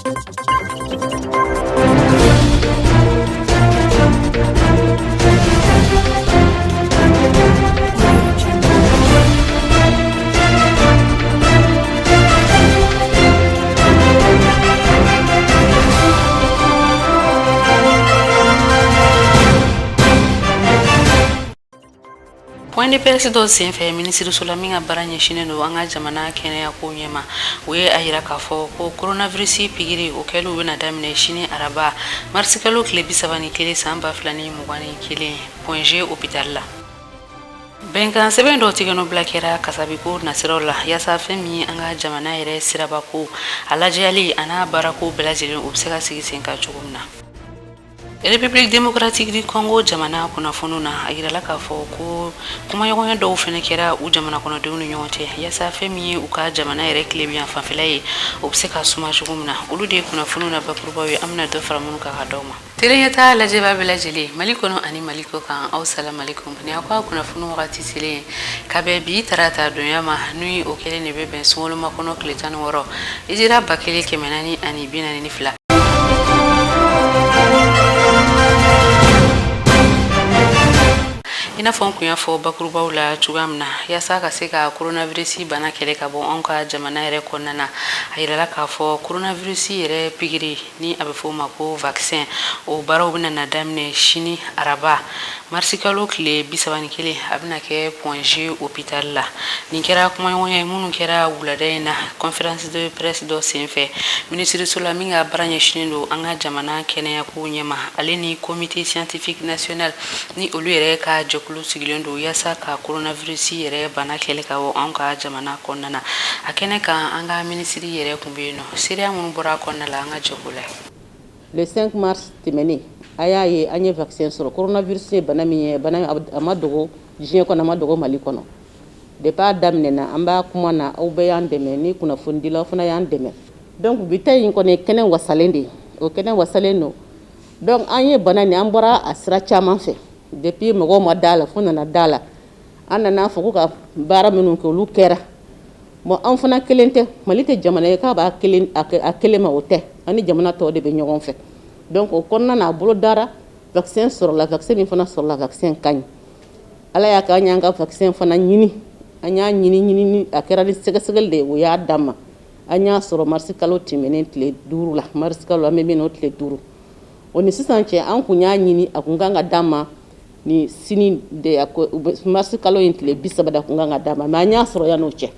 Point de presse dɔ senfɛ minisiriso la min ka baara ɲɛsinnen don an ka jamana kɛnɛya ko ɲɛma, u ye a yira k'a fɔ ko coronavirus pikiri o kɛliw bɛna daminɛ sini araba marisikalo tile 31 san 2021 Point G hôpital la. Bɛnkan sɛbɛn dɔ tigɛnɔbila kɛra kasabiko nasiraw la yaasa fɛn min ye an ka jamana yɛrɛ sirabako a lajɛyali a n'a baarako bɛɛ lajɛlen o bɛ se ka sigi sen kan cogo min na. République démocratique du Congo jamana kunnafoniw na, a yirala k'a fɔ ko kumaɲɔgɔnya dɔw fɛnɛ kɛra u jamana kɔnɔdenw ni ɲɔgɔn cɛ yaasa fɛn min ye u ka jamana yɛrɛ tilebin fanfɛla ye, o bɛ se ka suma cogo min na. Olu de ye kunnafoniw na bakurubaw ye, an bɛna dɔ fara minnu kan ka d'aw ma. Teleɲɛta lajɛbaa bɛɛ lajɛlen Mali kɔnɔ ani Mali kɔ kan, aw salamalekum. Ni aw ka kunnafoni wagati selen ka bɛn bi tarata donya ma, ni o kelen de bɛ bɛn sunkalo makɔnɔ tile 16 hijira 1442. I n'a fɔ n kun y'a fɔ bakurubaw la cogoya min na, yaasa ka se ka coronavirus bana kɛlɛ ka bɔ anw ka jamana yɛrɛ kɔnɔna na, a yirala k'a fɔ coronavirus yɛrɛ pikiri ni a bɛ fɔ o ma ko vaccin, o baaraw bɛna na daminɛ sini araba marisikalo tile 31, a bɛna kɛ Point G hôpital la. Nin kɛra kumaɲɔgɔnya ye minnu kɛra wulada in na conférence de presse dɔ senfɛ minisiriso la min ka baara ɲɛsinnen don an ka jamana kɛnɛyako ɲɛma, ale ni comité scientifique national ni olu yɛrɛ ka jɛkulu sigilen don yaasa ka coronavirus yɛrɛ bana kɛlɛ ka bɔ anw ka jamana kɔnɔna na. A kɛnɛ kan, an ka minisiri yɛrɛ tun bɛ yen nɔ. Seereya minnu bɔra a kɔnɔna la, an ka jɛ k'o lajɛ. Le 5 mars tɛmɛnen, a y'a ye an ye vaccin sɔrɔ. Coronavirus ye bana min ye, bana a ma dogo diɲɛ kɔnɔ, a ma dogo Mali kɔnɔ. Depuis a daminɛna, an b'a kuma na, aw bɛɛ y'an dɛmɛ, ni kunnafonidilaw fana y'an dɛmɛ. Donc bi ta in kɔni ye kɛnɛ wasalen de ye, o kɛnɛ wasalen don. Donc an ye bana nin, an bɔra a sira caman fɛ. Depuis mɔgɔw ma da la, fo nana da la, an nana fɔ ko ka baara minnu kɛ, olu kɛra. Bon, an fana kelen tɛ, Mali tɛ jamana ye k'a b'a kelen a kelen ma, o tɛ, an ni jamana tɔw de bɛ ɲɔgɔn fɛ. Donc o kɔnɔna na, a bolo dara, vaccin sɔrɔla. Vaccin min fana sɔrɔla, vaccin ka ɲi. Ala y'a kɛ an y'an ka vaccin fana ɲini, an y'a ɲini ɲini, a kɛra ni sɛgɛsɛgɛli de ye, o y'a d'an ma. An y'a sɔrɔ marisi kalo tɛmɛnen tile 5 la, marisi kalo an bɛ min na, o tile 5. O ni sisan cɛ, an kun y'a ɲini, a kun kan ka d'an ma ni sini de, marisi kalo in tile 30 de kun kan ka d'an ma, mais an y'a sɔrɔ yan'o cɛ.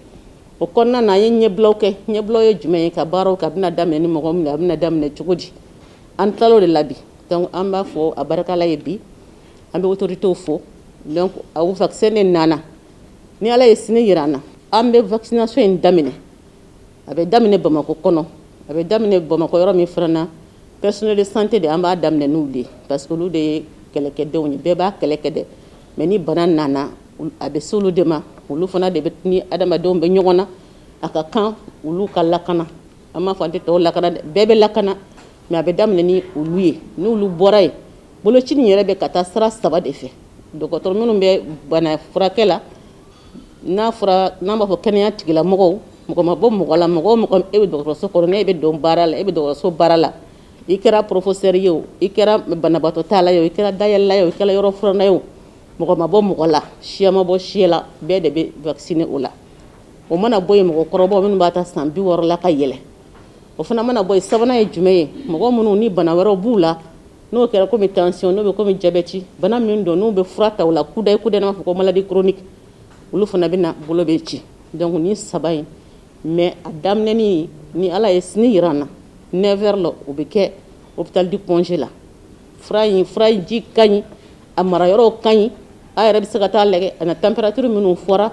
O kɔnɔna na, an ye ɲɛbilaw kɛ. Ɲɛbilaw ye jumɛn ye? Ka baaraw kɛ, a bɛna daminɛ ni mɔgɔ min, a bɛna daminɛ cogo di? An tilal'o de la bi. Donc an b'a fɔ a barikala ye bi, an bɛ autorités fo. Donc a vaccin de nana, ni Ala ye sini yira an na, an bɛ vaccination in daminɛ. A bɛ daminɛ Bamakɔ kɔnɔ. A bɛ daminɛ Bamakɔ yɔrɔ min fana na, personnel de santé de an b'a daminɛ n'olu de ye, parce que olu de ye kɛlɛkɛdenw ye. Bɛɛ b'a kɛlɛ kɛ dɛ, mais ni bana nana, a bɛ se olu de ma. Olu fana de bɛ ni adamadenw bɛ ɲɔgɔn na, a ka kan olu ka lakana. An m'a fɔ an tɛ tɔw lakana dɛ, bɛɛ bɛ lakana, mais a bɛ daminɛ ni olu ye. N'olu bɔra yen, boloci nin yɛrɛ bɛ ka taa sira saba de fɛ: dɔgɔtɔrɔ minnu bɛ bana furakɛ la, n'a fɔra n'an b'a fɔ kɛnɛya tigilamɔgɔw, mɔgɔ ma bɔ mɔgɔ la, mɔgɔ o mɔgɔ e bɛ dɔgɔtɔrɔso kɔnɔ, n'e bɛ don baara la, e bɛ dɔgɔtɔrɔso baara la, i kɛra professeur ye o, i kɛra banabaatɔ tala ye o, i kɛra dayɛlɛla ye o, i kɛra yɔrɔ furanna ye o, mɔgɔ ma bɔ mɔgɔ la, siya ma bɔ siya la, bɛɛ de bɛ vacciner o la. O mana bɔ yen, mɔgɔkɔrɔbaw minnu b'a ta san 60 la ka yɛlɛ, o fana mana bɔ yen, sabanan ye jumɛn ye? Mɔgɔ minnu ni bana wɛrɛw b'u la, n'o kɛra komi tension, n'o bɛ komi diabète, bana min don n'u bɛ fura ta o la kudayi kudayi, n'a b'a fɔ ko maladie chronique, olu fana bɛna bolo bɛ ci. Donc ni saba in, mais a daminɛni, ni Ala ye sini yira an na, 9 heures la, o bɛ kɛ hôpital du Point G la. Fura in, fura in ji ka ɲi, a mara yɔrɔ ka ɲi, a yɛrɛ bɛ se ka taa lajɛ a na température minnu fɔra.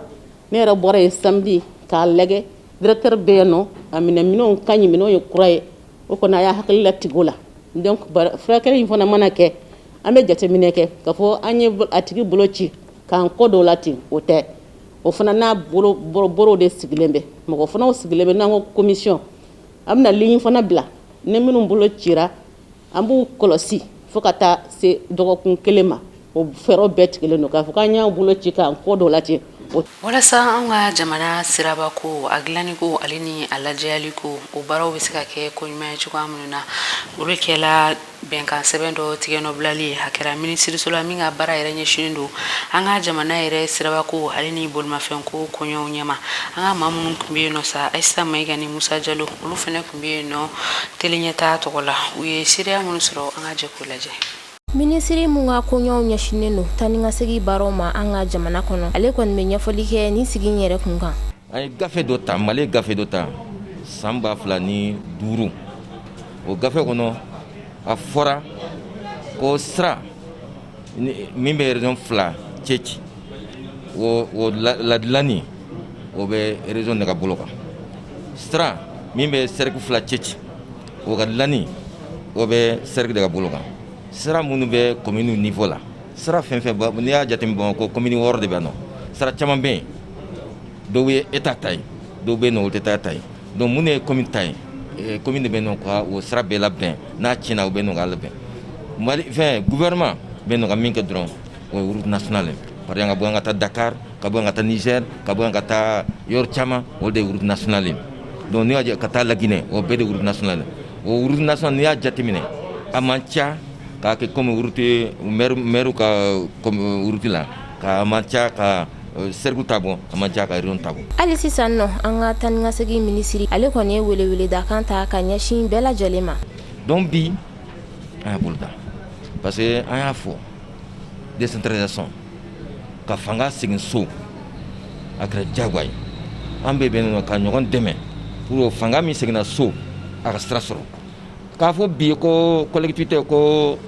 Ne yɛrɛ bɔra yen samedi k'a lajɛ, directeur bɛ yen nɔ, a minɛ minɛnw ka ɲi, minɛnw ye kura ye. O kɔni, a y'a hakili latigɛ o la. Donc furakɛli in fana mana kɛ, an bɛ jateminɛ kɛ k'a fɔ an ye a tigi bolo ci k'an kɔ dɔ la ten, o tɛ. O fana n'a bolo boro de sigilen bɛ, mɔgɔ fana sigilen bɛ, n'an ko commission, an bɛna ligne fana bila. Ni minnu bolo cira, an b'u kɔlɔsi fo ka taa se dɔgɔkun kelen ma. O fɛɛrɛw bɛɛ tigɛlen don. K'a fɔ k'an y'an bolo ci k'an kɔ dɔ la ten, Walasa an ka jamana siraba ko, a dilanni ko, ale ni a lajɛyali ko, o baaraw bɛ se ka kɛ ko ɲuman ye cogoya minnu na, olu kɛla bɛnkan sɛbɛn dɔ tigɛnɔbilali ye. A kɛra minisiriso la min ka baara yɛrɛ ɲɛsinnen don an ka jamana yɛrɛ sirabako ale ni bolimafɛnko koɲɛw ɲɛma. An ka maa minnu tun bɛ yen nɔ sa, Ayisa Mayiga ni Musa Jalo, olu fana tun bɛ yen nɔ teleɲɛtaa tɔgɔ la. U ye seereya minnu sɔrɔ, an ka jɛ k'o lajɛ. Minisiri min ka koɲɛw ɲɛsinnen don taa ni ka segin baaraw ma an ka jamana kɔnɔ, ale kɔni bɛ ɲɛfɔli kɛ nin sigi in yɛrɛ kun kan. An ye gafe dɔ ta, Mali ye gafe dɔ ta san 2005. O gafe kɔnɔ, a fɔra ko sira min bɛ région fila cɛ ci, o ladilanni, o bɛ région de ka bolo kan. Sira min bɛ cercle fila cɛ ci, o ka dilanni, o bɛ cercle de ka bolo kan. Sira minnu bɛ commune niveau la, sira fɛn fɛn, n'i y'a jateminɛ, Bamakɔ commune 6 de bɛ nɔ. Sira caman bɛ yen, dɔw ye état ta ye, dɔw bɛ yen nɔ, o tɛ état ta ye. Donc minnu ye commune ta ye, commune de bɛ nɔ ka o sira bɛɛ labɛn. N'a tiɲɛna, u bɛ nɔ k'a labɛn. Mali fɛn, gouvernement bɛ nɔ ka min kɛ dɔrɔn, o ye route nationale ye. Par exemple, ka bɔ yan ka taa Dakar, ka bɔ yan ka taa Niger, ka bɔ yan ka taa yɔrɔ caman, o de ye route nationale ye. Donc n'i y'a ka taa Laginɛ, o bɛɛ de ye route nationale ye. O route nationale, n'i y'a jateminɛ, a man ca k'a kɛ comme route maire ka comme route la, ka man ca ka cercle ta bɔ, a man ca ka région ta bɔ. Hali sisan nɔ, an ka taa ni ka segin minisiri, ale kɔni ye weleweledakan ta ka ɲɛsin bɛɛ lajɛlen ma. Donc bi, an y'a bolo da parce que an y'a fɔ décentralisation, ka fanga segin so, a kɛra diyagoya ye. An bɛɛ bɛ nɔ ka ɲɔgɔn dɛmɛ pour fanga min seginna so, a ka sira sɔrɔ. K'a fɔ bi ko collectivité ko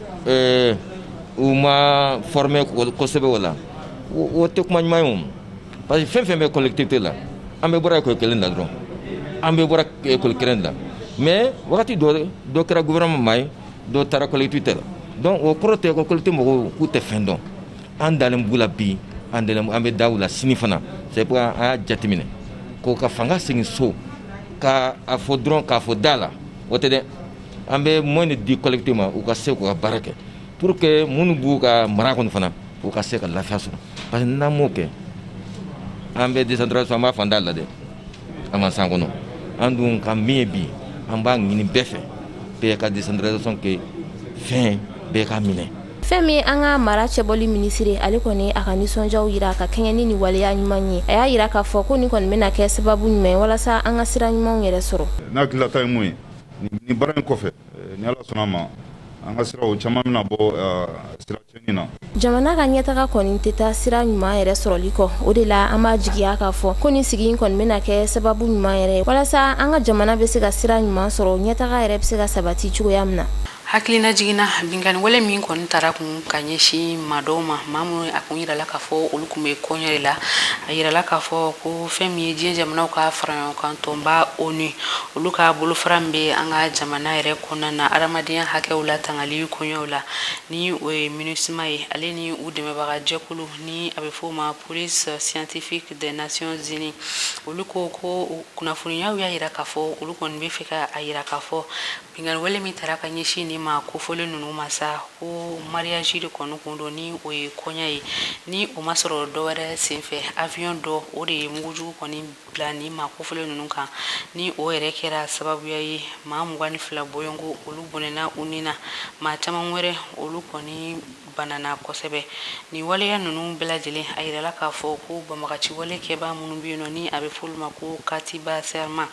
u ma formé kosɛbɛ, o la, o tɛ kuma ɲuman ye o. Parce que fɛn fɛn bɛ collectivité la, an bɛɛ bɔra école kelen la dɔrɔn, an bɛɛ bɔra école kelen la. Mais wagati dɔ, dɔ kɛra gouvernement maa ye, dɔ taara collectivité la. Donc o kɔrɔ tɛ ko collectivité mɔgɔw k'u tɛ fɛn dɔn. An dalen b'u la bi, an dalen, an bɛ da u la sini fana. C'est pourquoi an y'a jateminɛ ko ka fanga segin so, ka a fɔ dɔrɔn k'a fɔ da la, o tɛ dɛ. An bɛ moyen de di collectivité ma, u ka se k'u ka baara kɛ, pour que minnu b'u ka mara kɔnɔ fana, u ka se ka lafiya sɔrɔ. Parce que n'an m'o kɛ, an bɛ décentralisation, an b'a fan da la dɛ, a ma san kɔnɔ. An dun ka min ye bi, an b'a ɲini bɛɛ fɛ, bɛɛ ka décentralisation kɛ fɛn bɛɛ ka minɛ. Fɛn min an ka mara cɛbɔli minisiri, ale kɔni a ka nisɔndiyaw yira ka kɛɲɛ ni nin waleya ɲuman ye. A y'a yira k'a fɔ ko nin kɔni bɛna kɛ sababu ɲuman ye walasa an ka sira ɲumanw yɛrɛ sɔrɔ. N'a hakililata ye mun ye nin baara in kɔfɛ, ni Ala sɔnna ma, an ka siraw caman bɛna bɔ sira tiɲɛni na. Jamana ka ɲɛtaga kɔni tɛ taa sira ɲuman yɛrɛ sɔrɔli kɔ. O de la, an b'a jigiya k'a fɔ ko nin sigi in kɔni bɛna kɛ sababu ɲuman yɛrɛ ye walasa an ka jamana bɛ se ka sira ɲuman sɔrɔ, ɲɛtaga yɛrɛ bɛ se ka sabati cogoya min na. Hakilina jiginna, binkanni wale min kɔni taara kun ka ɲɛsin maa dɔw ma, maa minnu a kun yirala k'a fɔ olu kun bɛ kɔɲɔ de la, a yirala k'a fɔ ko fɛn min ye diɲɛ jamanaw ka fara ɲɔgɔn kan tɔnba ONU, olu ka bolofara min bɛ an ka jamana yɛrɛ kɔnɔna na adamadenya hakɛw la tangali koɲɛw la, ni o ye MINUSMA ye, ale ni u dɛmɛbaga jɛkulu ni a bɛ fɔ o ma Police scientifique des Nations Unies, olu ko ko kunnafoniyaw y'a yira k'a fɔ olu kɔni bɛ fɛ ka a yira k'a fɔ binkanni wale min taara ka ɲɛsin nin ma kofɔlen ninnu ma sa, ko mariage de kɔni kun don, ni o ye kɔɲɔ ye. Ni o ma sɔrɔ dɔwɛrɛ senfɛ, avion dɔ, o de ye mugujugu kɔni bila nin maa kofɔlen ninnu kan, ni o yɛrɛ kɛra sababuya ye maa 22 bɔɲɔgɔnko olu bɔnɛna u ni na, maa caman wɛrɛ olu kɔni banana kosɛbɛ. Nin waleya ninnu bɛɛ lajɛlen, a yirala k'a fɔ ko banbagaci wale kɛbaa minnu bɛ yen nɔ, ni a bɛ fɔ olu ma ko Katiba Serma,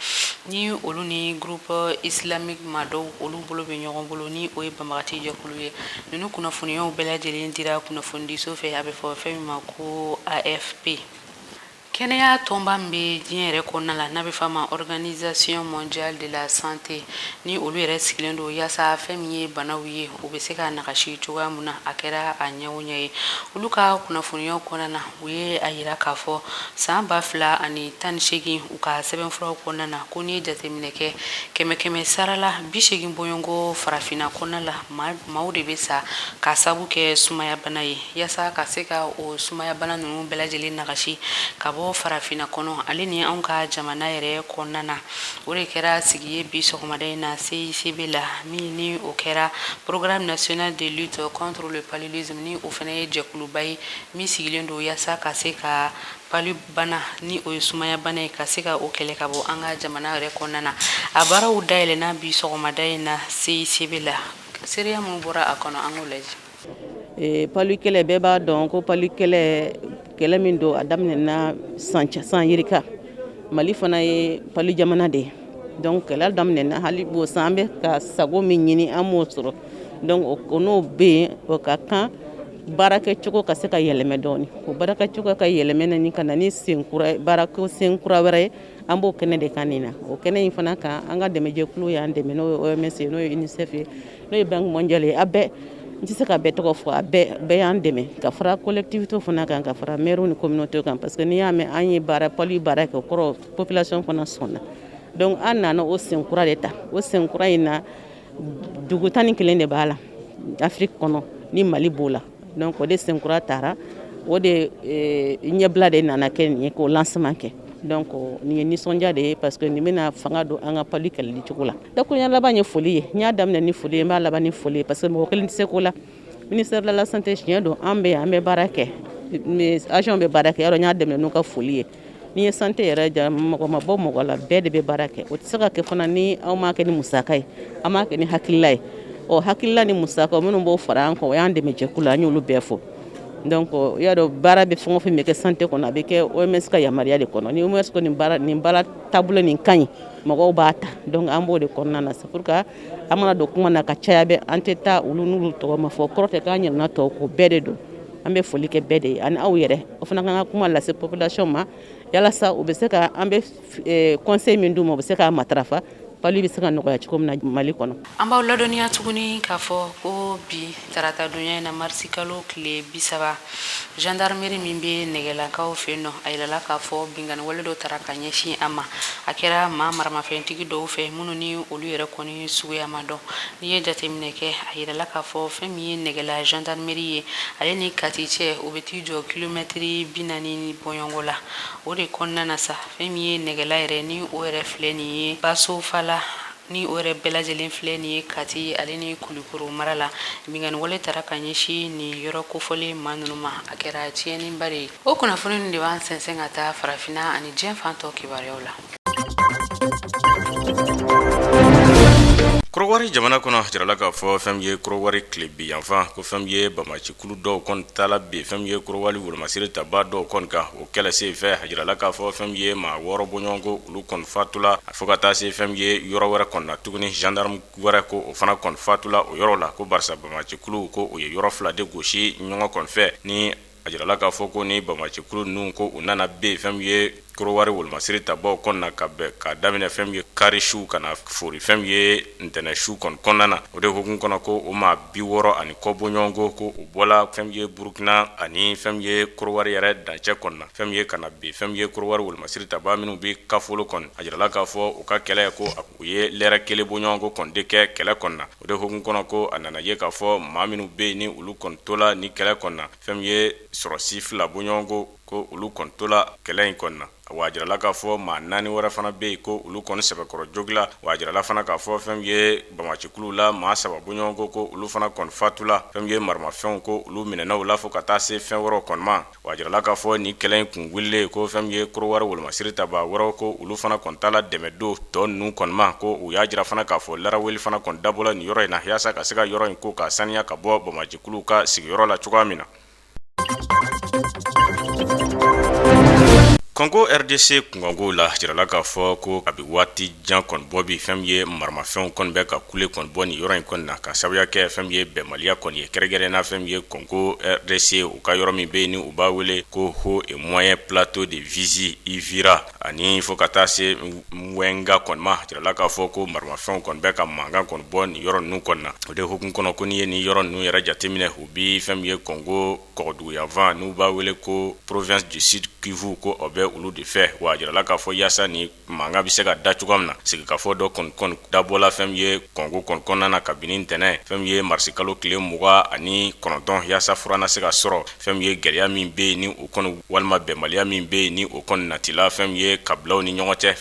ni olu ni Groupe islamique maa dɔw, olu bolo bɛ ɲɔgɔn bolo, ni o ye banbagaci jɛkulu ye. Ninnu kunnafoniyaw bɛɛ lajɛlen dira kunnafonidiso fɛ, a bɛ fɔ fɛn min ma ko AFP. Kɛnɛya tɔnba min bɛ diɲɛ yɛrɛ kɔnɔna la, n'a bɛ f'a ma Organisation mondiale de la santé, ni olu yɛrɛ sigilen don yaasa fɛn min ye banaw ye, u bɛ se ka nagasi cogoya min na, a kɛra a ɲɛ o ɲɛ ye, olu ka kunnafoniyaw kɔnɔna na, u ye a yira k'a fɔ san 2018, u ka sɛbɛnfuraw kɔnɔna na, ko n'i ye jateminɛ kɛ, kɛmɛ kɛmɛ sara la, 80 bɔɲɔgɔnko farafinna kɔnɔna la, maaw de bɛ sa k'a sababu kɛ sumayabana ye. Yaasa ka se ka o sumayabana ninnu bɛɛ lajɛlen nagasi ka bɔ bɔ farafinna kɔnɔ ale ni anw ka jamana yɛrɛ kɔnɔna na. O de kɛra sigi ye bi sɔgɔmada in na CICB la, min ni o kɛra Programme national de lutte contre le paludisme, ni o fana ye jɛkuluba ye min sigilen don yaasa ka se ka palu bana, ni o ye sumaya bana ye, ka se ka o kɛlɛ ka bɔ an ka jamana yɛrɛ kɔnɔna na. A baaraw dayɛlɛnna bi sɔgɔmada in na CICB la. Seereya minnu bɔra a kɔnɔ, an k'o lajɛ. Palu kɛlɛ, bɛɛ b'a dɔn ko palu kɛlɛ, kɛlɛ min don, a daminɛna san yirika. Mali fana ye palu jamana de ye. Donc kɛlɛ daminɛna, hali bo san an bɛ ka sago min ɲini, an m'o sɔrɔ. Donc o n'o bɛ yen, o ka kan baarakɛcogo ka se ka yɛlɛmɛ dɔɔni. O baarakɛcogo ka yɛlɛmɛ ni ka na ni senkura, baarako senkura wɛrɛ ye. An b'o kɛnɛ de kan nin na. O kɛnɛ in fana kan, an ka dɛmɛjɛkulu y'an dɛmɛ, n'o ye OMS ye, n'o ye UNICEF ye, n'o ye Banque mondiale ye. A bɛɛ, n tɛ se ka bɛɛ tɔgɔ fɔ, a bɛɛ y'an dɛmɛ, ka fara collectivité fana kan, ka fara maire ni communauté kan, parce que n'i y'a mɛn an ye baara palu baara kɛ, o kɔrɔ population fana sɔnna. Donc an nana o senkura de ta. O senkura in na, dugu 11 de b'a la Afrique kɔnɔ, ni Mali b'o la. Donc o de senkura taara, o de ɲɛbila de nana kɛ nin ye, k'o lancement kɛ. Donc nin ye nisɔndiya de ye, parce que nin bɛna fanga don an ka palu kɛlɛli cogo la. Dakuruɲa laban ye foli ye. N y'a daminɛ ni foli ye, n b'a laban ni foli ye, parce que mɔgɔ kelen tɛ se ko la. Ministère de la Santé, tiɲɛ don, an bɛ yan, an bɛ baara kɛ, agent bɛ baara kɛ. Yɔrɔ n y'a daminɛ n'u ka foli ye. N'i ye santé yɛrɛ ja, mɔgɔ ma bɔ mɔgɔ la, bɛɛ de bɛ baara kɛ. O tɛ se ka kɛ fana ni aw m'a kɛ ni musaka ye, an m'a kɛ ni hakilila ye. Ɔ hakilila ni musaka minnu b'o fara an kan, o y'an dɛmɛ jɛkulu la, an y'olu bɛɛ fo. Donc i y'a dɔn, baara bɛ fɛn o fɛn bɛ kɛ santé kɔnɔ, a bɛ kɛ OMS ka yamaruya de kɔnɔ. Ni OMS ko nin baara, nin baara taabolo nin ka ɲi, mɔgɔw b'a ta. Donc an b'o de kɔnɔna na. C'est pour que an mana don kuma na ka caya bɛ, an tɛ taa olu n'olu tɔgɔ ma fɔ. Kɔrɔ tɛ k'an ɲinɛna tɔw kɔ, bɛɛ de don. An bɛ foli kɛ bɛɛ de ye, ani aw yɛrɛ. O fana kan ka kuma lase population ma, yalasa u bɛ se ka an bɛ conseil min d'u ma, u bɛ se k'a matarafa, palu bɛ se ka nɔgɔya cogo min na Mali kɔnɔ. An b'aw ladɔnniya tuguni k'a fɔ ko bi tarata donya in na, marisi kalo tile 30, gendarmerie min bɛ Nɛgɛlakaw fɛ yen nɔ, a yirala k'a fɔ binkanni wale dɔ tara ka ɲɛsin a ma. A kɛra maa maramafɛntigi dɔw fɛ, minnu ni olu yɛrɛ kɔni suguya ma dɔn. N'i ye jateminɛ kɛ, a yirala k'a fɔ fɛn min ye Nɛgɛla gendarmerie ye, ale ni Kati cɛ, o bɛ t'i jɔ kilomɛtiri 40 bɔɲɔgɔnko la. O de kɔnɔna na sa, fɛn min ye Nɛgɛla yɛrɛ, ni o yɛrɛ filɛ nin ye Basofala, ni o yɛrɛ bɛɛ lajɛlen filɛ nin ye Kati ale ni Kulukoro mara la, binkanni wale tara ka ɲɛsin nin yɔrɔ kofɔlen maa ninnu ma. A kɛra tiɲɛniba de ye. O kunnafoni de b'an sɛnsɛn ka taa farafinna ani diɲɛ fan tɔ kibaruyaw la. Korowari jamana kɔnɔ, jirala k'a fɔ fɛn min ye Korowari tilebin yanfan, ko fɛn min ye banbacikulu dɔw kɔni taala bin fɛn min ye Korowari wolomasiri tabaa dɔw kɔni kan. O kɛlɛ sen fɛ, a jirala k'a fɔ fɛn min ye maa 6 bɔɲɔgɔnko, olu kɔni fatula, fo ka taa se fɛn min ye yɔrɔ wɛrɛ kɔni na tuguni, gendarme wɛrɛ ko o fana kɔni fatula o yɔrɔ la, ko barisa banbacikulu ko o ye yɔrɔ fila de gosi ɲɔgɔn kɔni fɛ. Ni a jirala k'a fɔ ko ni banbacikulu ninnu ko u nana bin fɛn min ye Korowari wolomasiri tabaw kɔnɔna ka bɛn k'a daminɛ fɛn min ye kari su ka na fori fɛn min ye ntɛnɛn su kɔni kɔnɔna na. O de hukumu kɔnɔ, ko o maa 60 ani kɔ bɔɲɔgɔnko, ko u bɔla fɛn min ye Burukina ani fɛn min ye Korowari yɛrɛ dancɛ kɔnɔna, fɛn min ye ka na bin fɛn min ye Korowari wolomasiri tabaa minnu bɛ Kafolo kɔnɔ. A jirala k'a fɔ u ka kɛlɛ, ko u ye lɛrɛ kelen bɔɲɔgɔnko kɔni de kɛ kɛlɛ kɔnɔna. O de hukumu kɔnɔ, ko a nana ye k'a fɔ maa minnu bɛ yen ni olu kɔni tola ni kɛlɛ kɔnɔna, fɛn min ye sɔrɔsi 2 bɔɲɔgɔnko, ko olu kɔni tola kɛlɛ in kɔnɔna. Wa a jirala k'a fɔ maa 4 wɛrɛ fana bɛ yen, ko olu kɔni sɛbɛkɔrɔ jogila. Wa a jirala fana k'a fɔ fɛn min ye banbacikuluw la maa 3 bɔɲɔgɔnko, ko olu fana kɔni fatula. Fɛn min ye maramafɛnw, ko olu minɛna u la fo ka taa se fɛn wɛrɛw kɔni ma. Wa a jirala k'a fɔ nin kɛlɛ in kun wulilen, ko fɛn min ye Korowari wolomasiri tabaa wɛrɛw, ko olu fana kɔni taala dɛmɛ don tɔ ninnu kɔni ma. Ko u y'a jira fana k'a fɔ laraweli fana kɔni dabɔla nin yɔrɔ in na, yaasa ka se ka yɔrɔ in ko k'a saniya ka bɔ banbacikuluw ka sigiyɔrɔ la cogoya min na. Kɔngo RDC kunkanko la, jirala k'a fɔ ko a bɛ waati jan kɔni bɔ bi, fɛn min ye maramafɛnw kɔni bɛ ka kule kɔni bɔ nin yɔrɔ in kɔni na, ka sababuya kɛ fɛn min ye bɛnbaliya kɔni ye, kɛrɛnkɛrɛnnenya na fɛn min ye Kɔngo RDC u ka yɔrɔ min bɛ yen ni u b'a wele ko Haut et Moyen Plateau de Fizi Uvira ani fo ka taa se Mwenga kɔni ma. Jirala k'a fɔ ko maramafɛnw kɔni bɛ ka mankan kɔni bɔ nin yɔrɔ ninnu kɔni na. O de hukumu kɔnɔ, ko n'i ye nin yɔrɔ ninnu yɛrɛ jateminɛ, u bi fɛn min ye Kɔngo kɔgɔduguyanfan n'u b'a wele ko province du Sud. Kivu ko o bɛ olu de fɛ. Wa a jirala k'a fɔ yaasa ni mankan bɛ se ka da cogoya min na, sigikafɔ dɔ kɔni dabɔla fɛn min ye Kɔngo kɔni kɔnɔna na kabini ntɛnɛn, fɛn min ye marisikalo tile 29, yaasa fura na se ka sɔrɔ fɛn min ye gɛlɛya min bɛ yen ni o kɔni walima bɛnbaliya min bɛ yen ni o kɔni natila fɛn min ye kabilaw ni ɲɔgɔn cɛ,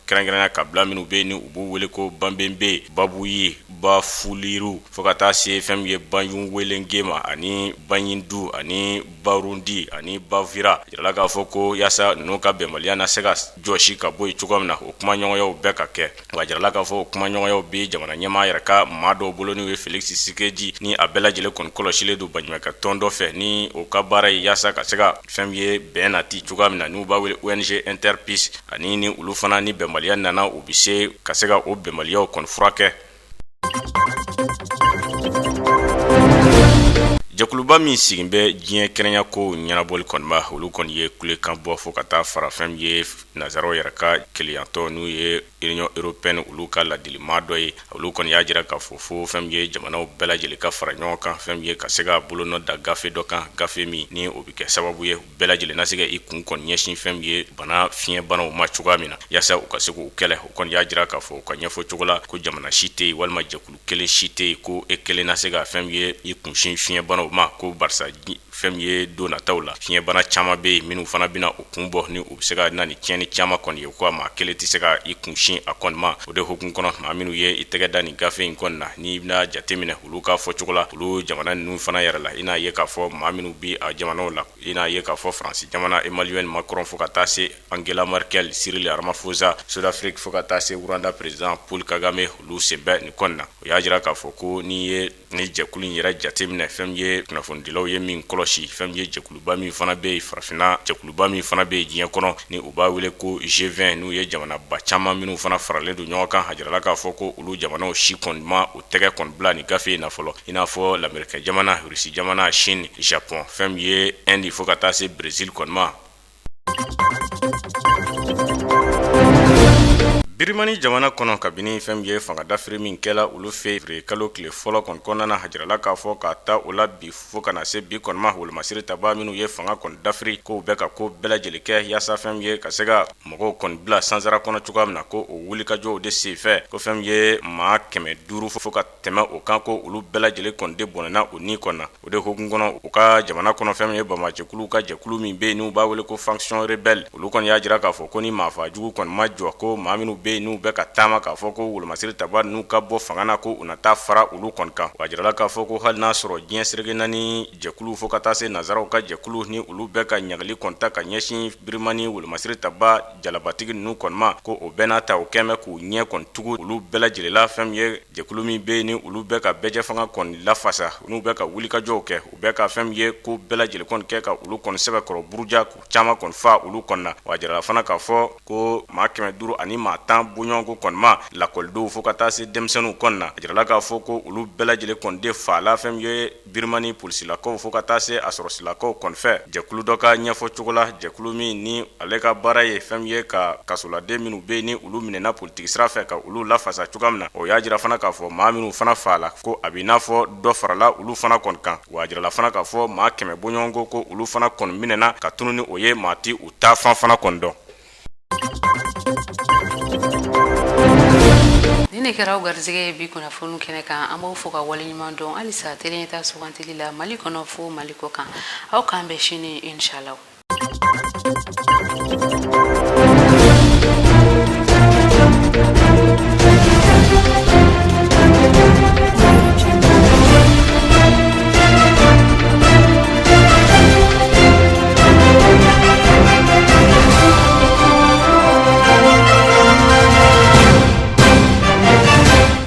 kɛrɛnkɛrɛnya kabila minnu bɛ yen ni u b'u wele ko Banbembe, Babuyi, Bafuliru, fo ka taa se fɛn min ye Banyuwelenge ma ani Banyindu ani Barundi ani Bavira. A jirala k'a fɔ ko yaasa ninnu ka bɛnbaliya na se ka jɔsi ka bɔ yen cogoya min na, o kumaɲɔgɔnyaw bɛ ka kɛ. Wa a jirala k'a fɔ o kumaɲɔgɔnyaw bɛ jamana ɲɛmaa yɛrɛ ka maa dɔw bolo, n'u ye Felix Tshisekedi, ni a bɛɛ lajɛlen kɔni kɔlɔsilen don baɲumankɛ tɔn dɔ fɛ, ni o ka baara ye yaasa ka se ka fɛn min ye bɛn nati cogoya min na, n'u b'a wele ONG Interpeace, ani ni olu fana ni bɛnbaliya nana, u bɛ se ka se ka o bɛnbaliyaw kɔni furakɛ. Jɛkuluba min sigin bɛ diɲɛ kɛnɛya ko ɲɛnabɔli kɔni ma, olu kɔni ye kulekan bɔ fo ka taa fara fɛn min ye nansaraw yɛrɛ ka kelenyatɔn, n'u ye Union européenne, olu ka ladilimaa dɔ ye. Olu kɔni y'a jira k'a fɔ fo fɛn min ye jamanaw bɛɛ lajɛlen ka fara ɲɔgɔn kan, fɛn min ye ka se ka bolonɔ da gafe dɔ kan, gafe min ni o bɛ kɛ sababu ye bɛɛ lajɛlen na se ka i kun kɔni ɲɛsin fɛn min ye bana fiɲɛbanaw ma cogoya min na, yaasa u ka se k'u kɛlɛ. U kɔni y'a jira k'a fɔ u ka ɲɛfɔ cogo la ko jamana si tɛ yen walima jɛkulu kelen si tɛ yen ko e kelen na se ka fɛn min ye i kunsin fiɲɛbanaw ma, ko barisa fɛn min ye don nataw la fiɲɛbana caman bɛ yen minnu fana bɛna u kun bɔ, ni u bɛ se ka na ni tiɲɛni caman kɔni ye, ko a maa kelen tɛ se ka i kunsin a kɔni ma. O de hukumu kɔnɔ, maa minnu ye i tɛgɛ da nin gafe in kɔni na, n'i bɛna jateminɛ olu ka fɔcogo la, olu jamana ninnu fana yɛrɛ la, i n'a ye k'a fɔ maa minnu bɛ a jamanaw la, i n'a ye k'a fɔ Faransi jamana Emmanuel Macron fo ka taa se Angela Merkel, Cyril Ramaphosa Sud-Afrique, fo ka taa se Rwanda président Paul Kagame, olu sen bɛ nin kɔni na. O y'a jira k'a fɔ ko n'i ye ni jɛkulu in yɛrɛ jateminɛ, fɛn min ye kunnafonidilaw ye min kɔlɔsi, fɛn min ye jɛkuluba min fana bɛ yen farafinna, jɛkuluba min fana bɛ yen diɲɛ kɔnɔ ni u b'a wele ko G20, n'u ye jamanaba caman minnu fana faralen don ɲɔgɔn kan, a jirala k'a fɔ ko olu jamanaw si kɔni ma u tɛgɛ kɔni bila nin gafe in na fɔlɔ, i n'a fɔ Lamerikɛn jamana, Rusi jamana, Chine, Japon, fɛn min ye Inde fo ka taa se Brésil kɔni ma. Birimani jamana kɔnɔ, kabini fɛn min ye fanga dafiri min kɛla olu fɛ février kalo tile fɔlɔ kɔni kɔnɔna na, a jirala k'a fɔ k'a ta o la bi fo ka na se bi kɔni ma, wolomasiri tabaa minnu ye fanga kɔni dafiri, k'u bɛ ka ko bɛɛ lajɛlen kɛ yaasa fɛn min ye ka se ka mɔgɔw kɔni bila sansara kɔnɔ cogoya min na, ko o wulikajɔw de senfɛ, ko fɛn min ye maa 500 fo ka tɛmɛ o kan, ko olu bɛɛ lajɛlen kɔni de bɔnɛna u ni kɔni na. O de hukumu kɔnɔ, u ka jamana kɔnɔ, fɛn min ye banbaancikuluw ka jɛkulu min bɛ yen n'u b'a wele ko faction rebelle, olu kɔni y'a jira k'a fɔ ko ni maafajugu kɔni ma jɔ, ko maa minnu bɛ yen n'u bɛ ka taama k'a fɔ ko wolomasiri tabaa ninnu ka bɔ fanga na, ko u na taa fara olu kɔni kan. A jirala k'a fɔ ko hali n'a sɔrɔ diɲɛ seleke naani jɛkulu fo ka taa se nansaraw ka jɛkulu ni olu bɛ ka ɲangali kɔni ta ka ɲɛsin Birimani wolomasiri tabaa jalabatigi ninnu kɔni ma, ko o bɛɛ n'a ta u kɛn bɛ k'u ɲɛ kɔni tugu olu bɛɛ lajɛlen la. Fɛn min ye jɛkulu min bɛ yen ni olu bɛ ka bɛɛjɛfanga kɔni lafasa, n'u bɛ ka wulikajɔw kɛ, u bɛ ka fɛn min ye ko bɛɛ lajɛlen kɔni kɛ ka olu kɔni sɛbɛkɔrɔ buruja, k'u caman kɔni faa olu kɔni na. Wa a jirala fana k'a fɔ ko maa 510 bɔɲɔgɔnko kɔni ma, lakɔlidenw fo ka taa se denmisɛnninw kɔni na, a jirala k'a fɔ ko olu bɛɛ lajɛlen kɔni de faala fɛn min ye Birimani polisilakaw fo ka taa se a sɔrɔsilakaw kɔni fɛ. Jɛkulu dɔ ka ɲɛfɔ cogo la, jɛkulu min ni ale ka baara ye fɛn min ye ka kasoladen minnu bɛ yen ni olu minɛna politiki sira fɛ ka olu lafasa cogoya min na, o y'a jira fana k'a fɔ maa minnu fana faala, ko a b'i n'a fɔ dɔ farala olu fana kɔni kan. Wa a jirala fana k'a fɔ maa 100 bɔɲɔgɔnko, ko olu fana kɔni minɛna ka tunun ni o ye, maa tɛ u taafan fana kɔni dɔn. Nin de kɛra aw garisɛgɛ ye bi kunnafoni kɛnɛ kan. An b'aw fo ka waleɲuman dɔn halisa tele ɲɛta sugantili la Mali kɔnɔ fo Mali kɔ kan. Aw k'an bɛn sini inshallah.